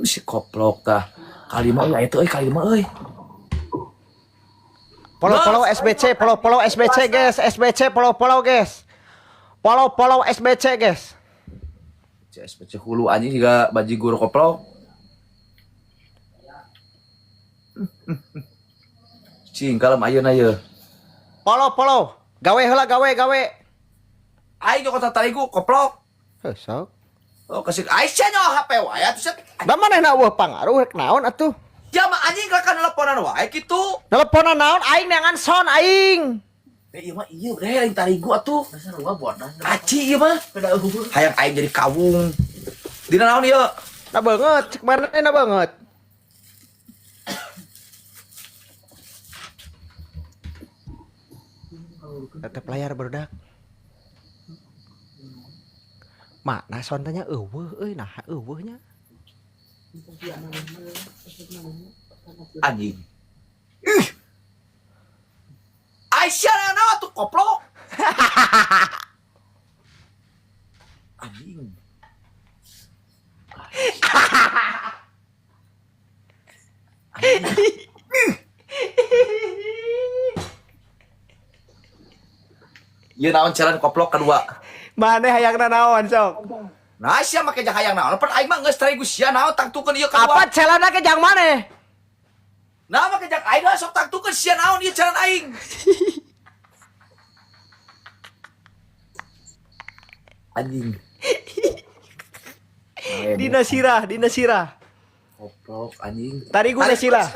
Si koplok tah. Kalima euy aya teh euy kalima euy. Follow follow SBC, follow follow SBC guys, SBC follow follow guys. Follow follow SBC guys. SBC hulu anjing juga bajigur koplok. Cing kalem ayeuna ye. Follow follow. Gawe heula gawe gawe. Aing nyokot tarigu koplok. Heuh sok. Oh kasih Aisyah nyawa HP wae atuh sia. Da manehna eueuh pangaruh rek naon atuh? Ya mah anjing kan nelponan wae kitu. Teleponan naon aing neangan son aing. Eh ieu mah ieu bre aing tarigu atuh. Sarua bodas. Aci ieu mah. Hayang aing jadi kawung. Dina naon ieu? Na beungeut, cek manehna beungeut. Tetep layar barudak. Mana son tanya eueuh euy nah eueuh nya. Anjing. Ih. Aisyah naon atuh koplok. Anjing. Anjing. Ieu naon challenge koplok kedua. Maneh hayangna naon sok? Nah, sia make jang hayang naon? Pan aing mah geus tarigu sia naon tangtukeun ieu kedua. Apa celana ke jang maneh? Nah, make jang aing lah sok tangtukeun sia naon ieu challenge aing. Anjing. Dina sirah, dina sirah. Koplok anjing. Tarigu na sila.